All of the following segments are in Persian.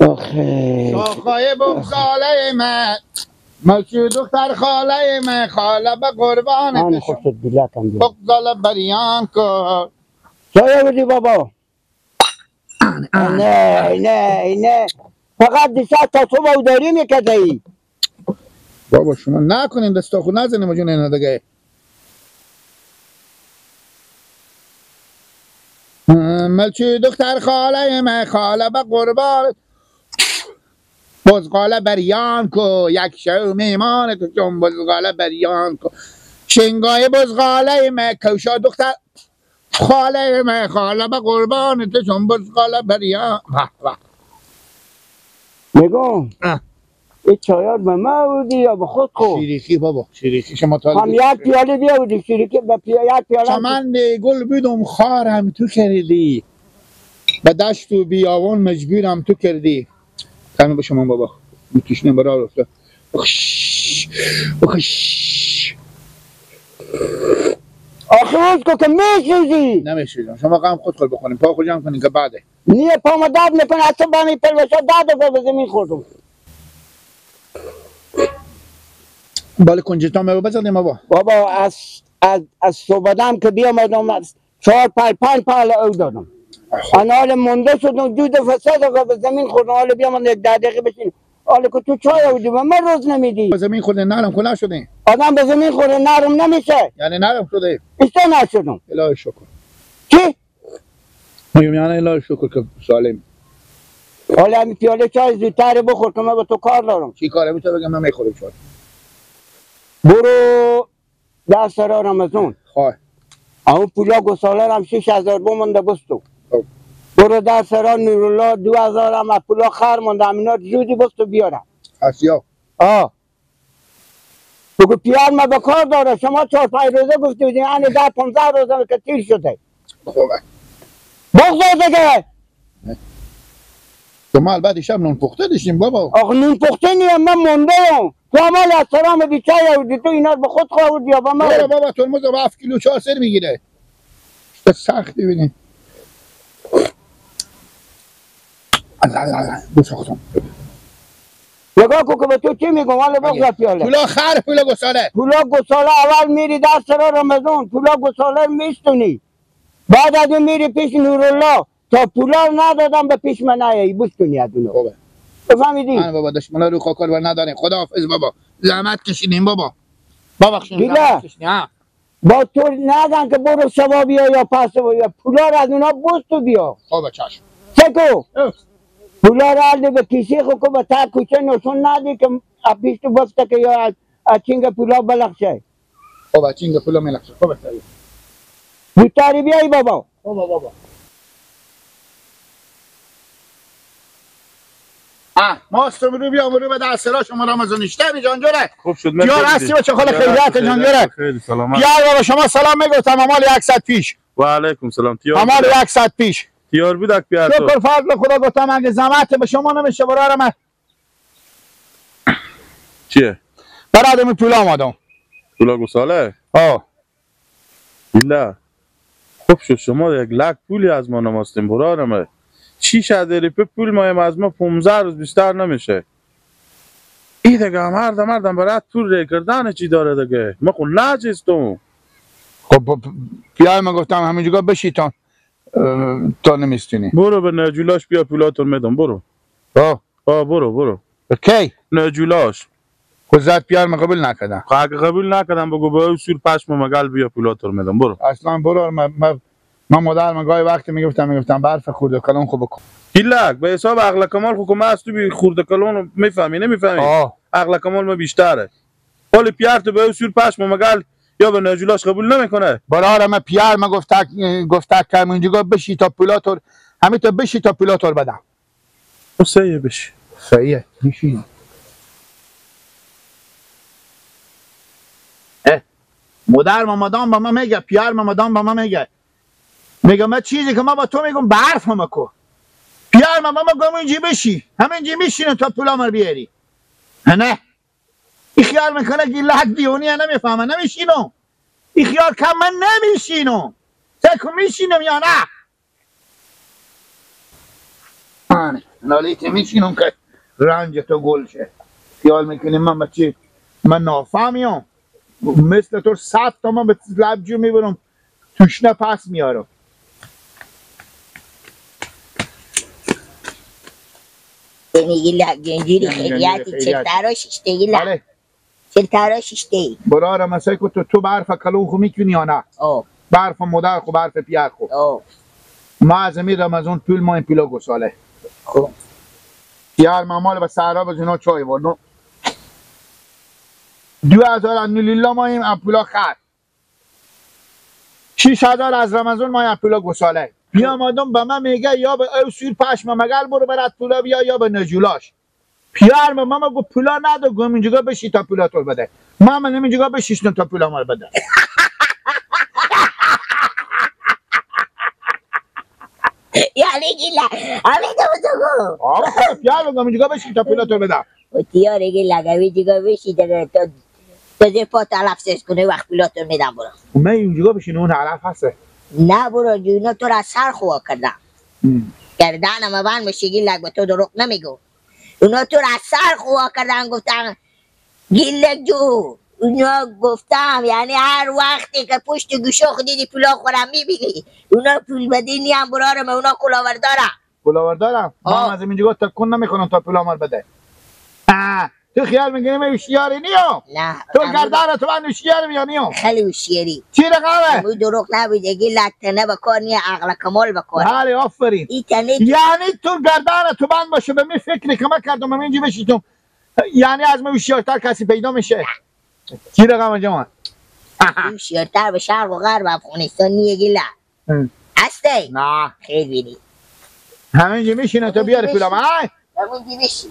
آخه شاخای بغزاله من ملچو دختر خاله من خاله به قربان آن خوش شد گیلکم بیا بغزاله بریان کن. چای آوردی بابا؟ نه نه نه فقط دیشب تا صبح او داری میکرده ای. بابا شما نکنین دستا خود نزنیم جون اینا دیگه. ملچو دختر خاله من خاله به قربان بزغاله بریان کو یک شو میمان تو چون بزغاله بریان کو شنگای بزغاله من کوشا دختر خاله من خاله به قربان تو چون بزغاله بریان. واه واه میگم این چایات به من بودی یا به خود خود؟ شیریخی بابا شیریخی شما تا هم یک پیاله بیا بودی شیریخی به یک پیاله. چمن گل بودم خارم تو کردی به دشت و بیابان مجبورم تو کردی. تنو به شما بابا میکشنم برای رفته. اخش اخش آخه روز که میسوزی. نمیسوزم شما غم خود خود بخوریم پا خود جمع کنیم که بعده نیه پامو درد میکنه از تو با می پلوشا درد به زمین خوردم. بالا کنجتا می بزنیم بابا. بابا از صبح که بیامدم 4 5 پل او دادم. انا حال مونده شدم دو دفعه 3 دفعه به زمین خوردم. حالا بیام 1 دقیقه بشین. حالا که تو چای آوردی به من روز نمیدی. به زمین خورده نرم کلا شده. آدم به زمین خورده نرم نمیشه. یعنی نرم شده. ایستا نشدم. الهی شکر. چی؟ میگم یعنی الهی شکر که سالم. حالا همین پیاله چای زودتر بخور که من با تو کار دارم. چی کاره میتونم بگم من میخورم چای. برو ده سرا رمضان. خواه. اون پولا گساله هم 6000 بمونده بستو. برو در سرا نورالله 2000 هم از پولا خر مونده همینا زودی بستو بیارم. اسیا. آه. بگو پیار ما به کار داره شما 4 5 روزه گفته بودین یعنی 10 15 روزه که تیر شده. خوبه. بگذار دیگه. شما البته شب نون پخته داشتیم بابا. آخه نون پخته نیه من مونده ام. تو عمال از سرام بی چای آوردی تو اینا به خود خوردی یا با من؟ برو بابا ترمز با 7 کیلو 4 سر میگیره. سختی ببینی. الله الله الله بساختم. نگاه کن که به تو چی میگم حالا بگذار پیاله. پولا خر پولا گساله. پولا گساله اول میری در سرا رمضان پولا گساله میستونی. بعد از اون میری پیش نورالله تا پولا ندادم به پیش من نیایی بستونی از اونو. خوبه. بفهمیدی؟ من بابا دشمنا رو خاکار بر نداریم. خداحافظ بابا. زحمت کشیدیم بابا. بابا زحمت کشیدیم. با تو ندن که برو شبا بیا یا پس بیا پولا رو از اونا بستو بیا. خوبه چشم. چکو؟ پولا رو الده به کیسه خو که به تا کوچه نشون ندی که پیش تو بفته که یا از چینگ پولا بلخشه. خوبه چینگ پولا میلخشه. خوبه سریع. زودتری بیایی بابا. خوبه بابا. ماستم رو بیام رو به دست را شما رمضان اشتبی جان جوره. خوب شد من یار هستی بچه خاله خیریت جان جوره. خیلی سلامت. یار بابا شما سلام میگفتم امال 1 ساعت پیش. و علیکم سلام. تیار امال 1 ساعت پیش. تیار بودک بیار تو. شکر فضل خدا گفتم اگه زحمت به شما نمیشه برادر من. چیه؟ برادرم پول آمدم. پولا گساله؟ آه. نه. خوب شد شما 1 لک پولی از ما نماستیم برادرم. 6000 روپیه پول مایم از ما 15 روز بیشتر نمیشه. ای دیگه مردم برات پول ری کردن چی داره دیگه؟ ما خو نجستم. خب بیای من گفتم همینجا بشی تا نمیستونی. برو به نجولاش بیا پولاتون میدم برو. آه آه برو برو. کی؟ نجولاش. خب زد پیار من قبول نکردم. خب اگه قبول نکردم بگو به سور پشم مگل بیا پولاتون میدم برو. اصلا برو من مادر من گاهی وقتی میگفتم برف خورده کلون خوب بکن. گیلک به حساب عقل کمال خو که من از تو بی خورده کلون میفهمی نمیفهمی؟ عقل کمال ما بیشتره. حالا پیار تو به سور پشم مگل یا به نجولاش قبول نمیکنه. برادر من پیار من گفت که اینجا بشی تا پولاتور همین تا بشی تا پولاتور بدم. سیه بشی. سیه میشی. مادر ما مادام با ما میگه پیار ما مادام با ما میگه میگم من چیزی که ما با تو میگم برف ما کو پیار ما ما گم اینجا بشی همینجا میشینه تا پولا ما بیاری. نه این خیال میکنه گیلک دیونی نمیفهمه نمیشینم. این خیال که من نمیشینم تکو میشینم یا نه. آنه نالیت میشینم که رنج تو گل شه. خیال میکنی من بچه من نافهمیم، مثل تو 100 تا من به لب جو میبرم توشنه پس میارم. گنجیری خیریتی چل تراششته گیلا چل تراششته برارم مثلا که تو برف کلون خو میکنی یا نه؟ برف مادر خو برف پیار خو. ما از امیر رمضان پول ما این پیلا گساله. خب پیار مامال به سهرا به جنا چای بردم 2000 نیلیلا ما این پولا خرد 6000 از رمضان ما این پولا گساله. بیامدم به من میگه یا به او سیر پشم مگل برو برات پولا بیا یا به نجولاش. پیار ما ما گفت پولا نده، گم اینجا بشی تا پولا تو بده. ما من اینجا بشیشتم تا پولا ما بده. یعنی گیلا همین تو گو. آره پیار گم اینجا بشی تا پولا تو بده. و تیار گیلا گوی دیگه بشی دیگه تا زیر پا علف سس کنه وقت پولا تو میدم برو. من اینجا بشین اون علف هسته. نه برو جونا تو را سر خوا کردم. گردنم بند میشه گیلک به تو دروغ نمیگو. اونا تو را سر خوا کردن گفتن گیلک جو. اونا گفتم یعنی هر وقتی که پشت گوشه خود دیدی پولا خورم میبینی. اونا پول بدی نیم برارم، اونا کلاوردارم. کلاوردارم؟ ما از اینجا تکون نمیکنم تا پولا مال بده. تو خیال میکنی من هوشیاری نیام؟ نه تو گردن تو من هوشیارم یا نیام؟ خیلی هوشیاری. چی رقمه؟ مو دروغ نبود گیلک تنه بکار نیه عقل کمال بکار. بله آفرین. یعنی تو گردن تو بند باشه به می فکری که من کردم من اینجا بشیتم، یعنی از من هوشیارتر کسی پیدا میشه؟ چی رقمه جوان؟ هوشیارتر به شرق و غرب افغانستان نیه گیلک. هستی؟ نه خیلی بینی همینجا میشینه تو بیاری پولم. همینجا بشین.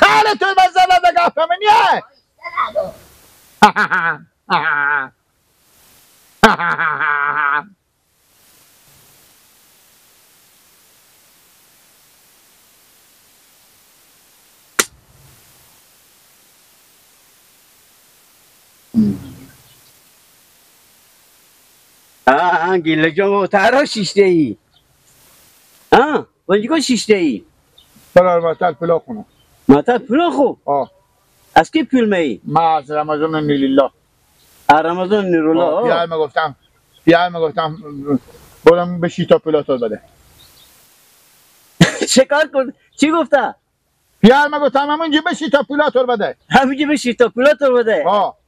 خاله تو بزنه بگه فهمینیه. آه گیله جان ترا شیشته ای. آه اونجا شیشته ای. برار ماتل پلا خونم. ماتل پلا خو؟ آه. از کی پول می؟ ما از رمضان نیلیلا. از رمضان نیرولا. پیار میگفتم برم بشی تا پلا تو بده. چه کار کن؟ چی گفته؟ پیار میگفتم همونجا بشی تا پلا تو بده. همونجا بشی تا پلا تو بده. آه.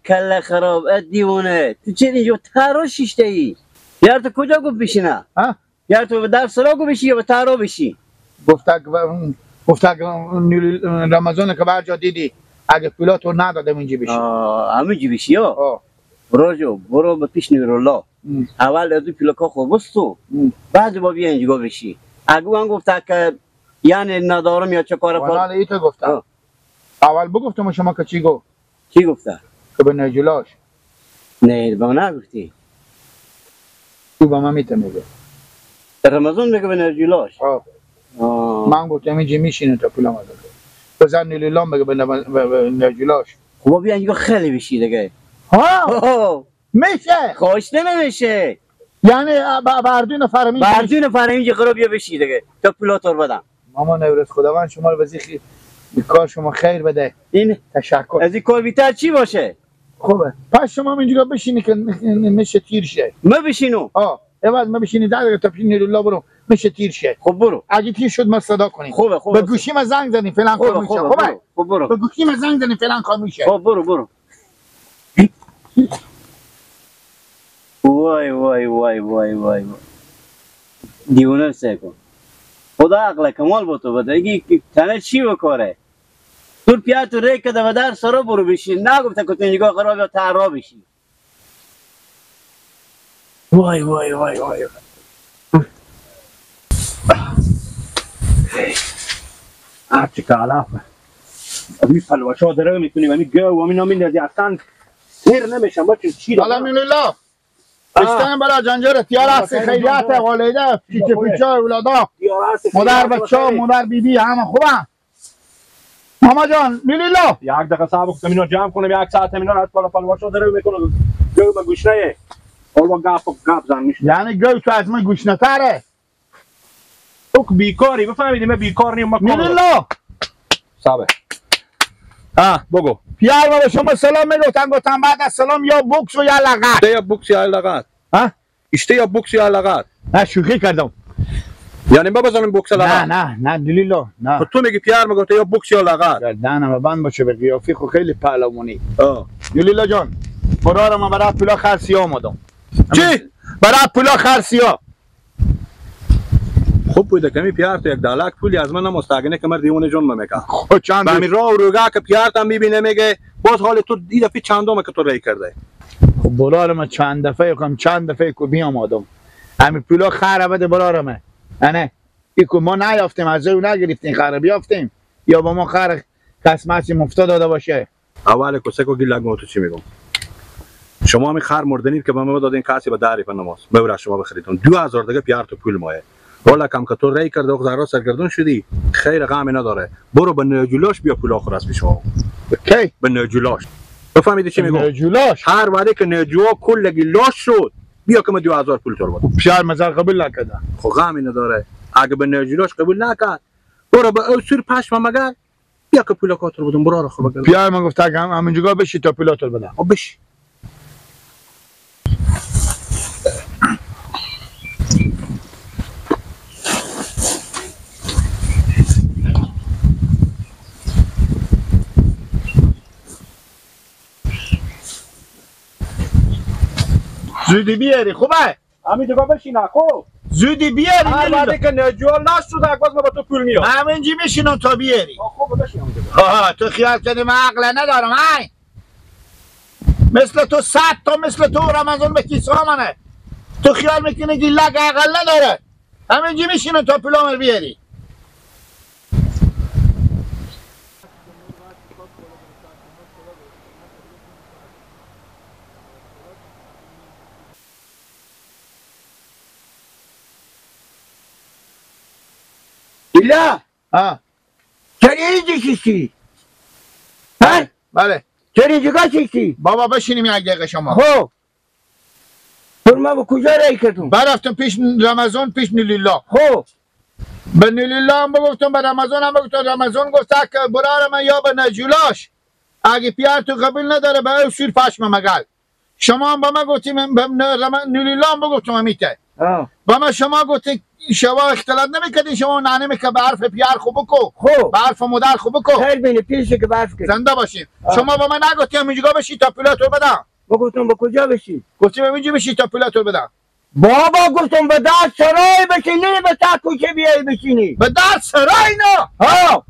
کله خراب دیوانه تو چه اینجا ترا شیشته ای؟ یار تو کجا گفت بشینه؟ ها؟ یار تو به در سرا گفت بشی یا به ترا بشی؟ گفت رمضان که برجا دیدی اگه پولا تو ندادم اینجا بشی. آه همینجا بشی یا؟ برو جو برو به پیش نورالله. اول از پولاکا خو بستو بعد با بیا اینجا بشی. اگه من گفت که یعنی ندارم یا چه کار کن؟ نه ایتو گفتم. اول بگفتم شما که چی گفت؟ چی گفته؟ که به نجولاش. نه به من نگفتی. تو به من میته میگه. رمضان میگه به نجولاش. آه. من گفتم اینجا میشینه تا پولم بده. بزن نیلیلام بگه به نجولاش. خب بیا اینجا خیلی بشی دیگه. ها میشه. خوش نمیشه. یعنی بردون نفر میشه. بردون نفر اینجا قرار بیا بشی دیگه تا پولا تو بدم. مامان نورس خداوند شما رو بزی کار شما خیر بده. این تشکر. از این کار بیتر چی باشه؟ خوبه. پس شما اینجا بشینی که میشه تیر شه. ما بشینو. آه عوض ما بشینی در دقیقه تا پیش نیرولا برو میشه تیر شه. خب برو. اگه تیر شد ما صدا کنیم. خوبه خوبه. به گوشی ما زنگ زنیم فعلا کار میشه. خوبه. خب برو. به گوشی ما زنگ زنیم فعلا کار میشه. خب برو برو. وای وای وای وای وای دیوانه سکو. خدا عقل کمال با تو بده. اگه تنه چی بکاره؟ تو پیا تو ریک کده و در سرا برو بشین. نگفته که تو اینجا قرار یا ترا بشی. وای وای وای وای. هرچی که علفه می پلوشا داره میکنیم و می گو و می نامی اصلا سیر نمیشم با چی دارم. الحمدلله. اشتن برا جنجر تیار هستی خیریت والده پیچه پیچه اولادا مادر بچه مادر بیبی همه خوبم. ماما جان میلیلا یک دقیقه صبر کن اینا جمع کنم یک ساعت اینا از بالا پلوشا داره میکنم گو به گوشنه اول گپ گپ زن میشه. یعنی گو تو از من گوشنه تره. تو بیکاری بفهمیدی من بیکار نیم. نه صبر. ها بگو. پیار ما به شما سلام میگفتن، گفتم بعد از سلام یا بوکس و یا لغت. یا بوکس یا لغت. ها؟ اشته یا بوکس یا لغت. نه شوخی کردم. یعنی ما بزنیم بوکس لغت؟ نه نه نه دلیلو نه. تو میگی پیار میگفت یا بوکس یا لغت. گردنم بند باشه به قیافی خو خیلی پهلوانی. دلیلا جان برار من برای پولا خرسیا آمدم. چی؟ برای پولا خرسیا. خوب بوده کمی پیار تو یک دالک پولی از من نمستاگنه که مر دیوانه جون میکا. خب چند همین راه و روگا که پیار تا میبینه میگه باز حال تو این دفعه چندمه که تو رای کرده. خب برار من چند دفعه کم چند دفعه کو بیام آدم. همین پولا خره بده برار من. نه ایکو ما نیافتیم از او نگرفتیم خره بیافتیم یا با ما خره قسمتی مفتا داده باشه. اول کو سکو گیل لگم تو چی میگم؟ شما می خر مردنید که به ما دادین کسی به داری نماز. ببر شما بخریدون 2000 دیگه پیار تو پول مایه. والا کم که تو رای کرده و زرا سرگردون شدی خیر غمی نداره. برو به نجولاش بیا پول آخر از پیش ما. کی؟ به نجولاش. بفهمیدی چی میگم؟ نجولاش. هر وقتی که نجوا کل لاش شد بیا که من 2000 پول تو رو بدم. پیار مزار قبول نکرده. خب غمی نداره. اگه به نجولاش قبول نکرد برو به او سر پشم مگر بیا که پول کاتر بدم. برو رو خب پیار من گفت اگه همینجا بشی تا پول تو بدم. خب بشی. زودی بیاری خوبه؟ همین دیگه بشین خب زودی بیاری. هر وقتی که نجوال نشد باز ما با تو پول میاد. همینجی میشینم تا بیاری. خوب بشین همینجا. ها تو خیال کردی من عقل ندارم؟ های مثل تو 100 تا مثل تو رمضان به کیسه منه. تو خیال میکنی که لگ عقل نداره؟ همینجی میشینم تا پولامو بیاری. دیلا ها چرا اینجا شیشتی؟ ها؟ بله چرا اینجا شیشتی؟ بابا بشینیم یک دقیقه شما. خب پر ما به کجا رای کردم؟ برفتم پیش رمضان پیش نیلیلا. خب به نیلیلا هم بگفتم به رمضان هم بگفتم. رمضان گفت که برار من یا به نجولاش اگه پیار تو قبول نداره به او سیر پشم مگل. شما هم به من گفتیم به نیلیلا هم بگفتم همیته. با ما شما گفتید شما اختلاط نمیکردین، شما ننه میکرد به حرف پیار خوب بکو، خب به حرف مادر خوب بکو. خیر بینه پیشه که برف کرد. زنده باشیم. شما با من نگفتی همینجا بشی تا پولا تو بدم. گفتم به کجا بشی؟ گفتیم همینجا بشی تا پولا تو بدم. بابا گفتم به در سرای بشینی، به تا کوچه بیای بشینی. به در سرای نه. ها